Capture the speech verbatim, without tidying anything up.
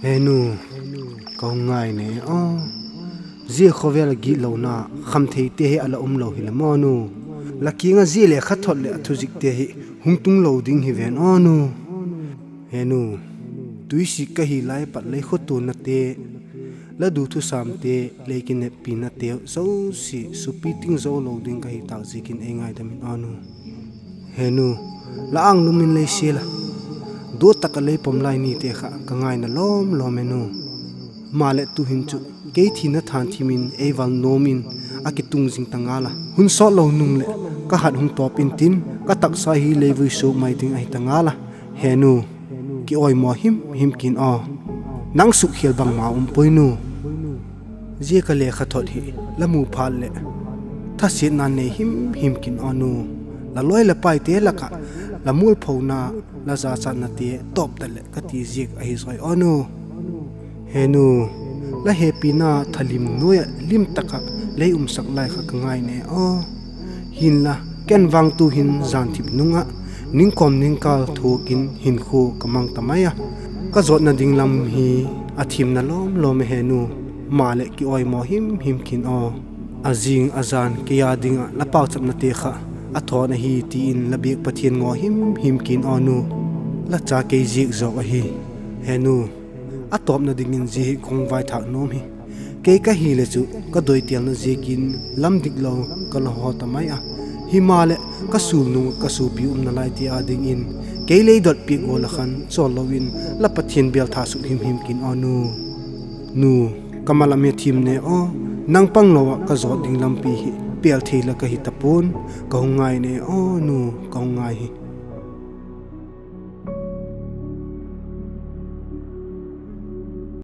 He nu, ka hung ngai ne aw. Zia khawvel a gitlona khamtheite hi a la um lo hile maw nu? La kiang ah zia lekhathot leh a thuzikte hi hung tung lo ding hi ven aw nu. He nu, tuisik ka hi lai pat lei khotuanate, la du thusâmte, lei kineppinate zosia supi ting zo lo ding ka hi tâk ziakin ei ngaidam in aw nu. He nu, la âng lum in lei sial a, dua tak ah lei pom lai nite kha ka ngaina lawm lawm e nu. Maleh tu'hin chu kei thina thân thim in ei val nuam in a kitung zing ta ngal a, hun sawt lo nung leh ka hat hung tawp intin, ka taksa hi lei vui suak mai ding ahi ta ngal a. He nu, kiawimaw him him kin aw. Nang sukkhial bangma um puai nu. Zia ka lekhathot hi la mu phat leh thasiatna nei him him kin aw nu. La lawi la paite lak ah la mualphona, la zachatnate tawp ta leh ka ti ziak ahi zawi aw nu. He nu, la hepina thalim nuai ah lim tak ah lei umsak lai kha ka ngai ne aw. Hinla, ken vang tu'hin jan thip nung ah ningkawm ningkâl thuak in hinkhua ka mang ta mai a, ka zawtna ding lam hi a thimna lawm lawm e he nu. Maleh kiawimaw him him kin aw. A zing a jan kei â ding ah la pauchapnate kha a thawn ahi ti in la biak Pathian ngaw him him kin aw nu. La cha kei ziak zawk ahi. He nu, a tawpna dingin zia hi ka hung vaithâk nuam hi. Kei ka hileh chu ka doitêlna ziakin lam dik lo ka la haw ta mai a, himaleh ka sulnung ah ka suapi umna laite â dingin kei lei dot piak gual ah khan chawl lo in la Pathian bêl tha suk him him kin aw nu. Nu, ka malam hi a thim ne aw. Nang panglo ah ka zawt ding lampi hi pêl thei la ka hi ta pua'n. Ka hung ngai ne aw nu, ka hung ngai hi.